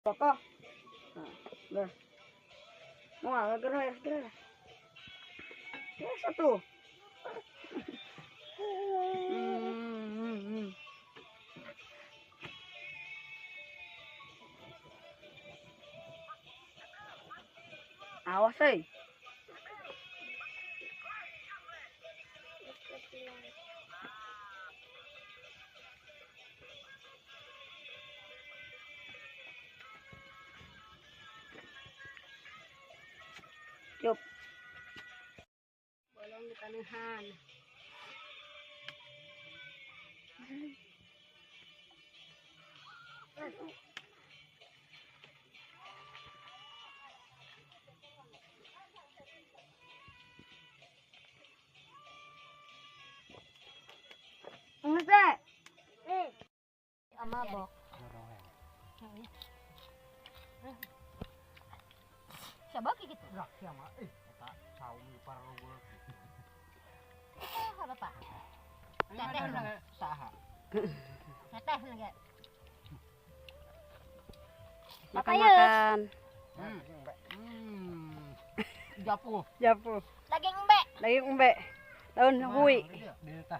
Koko. Nah, mau gerak gerak. Ya satu. Awas eh. Cup. Bolong di tanehan. Nggak. Ama bok. Siapa gitu? Siapa? Eta saung di paralog. Apa Pak? Teteh saha? Teteh lagi. Makan-makan. Japu. Japu. Daging embe. Daging embe. Daun hui. Delta.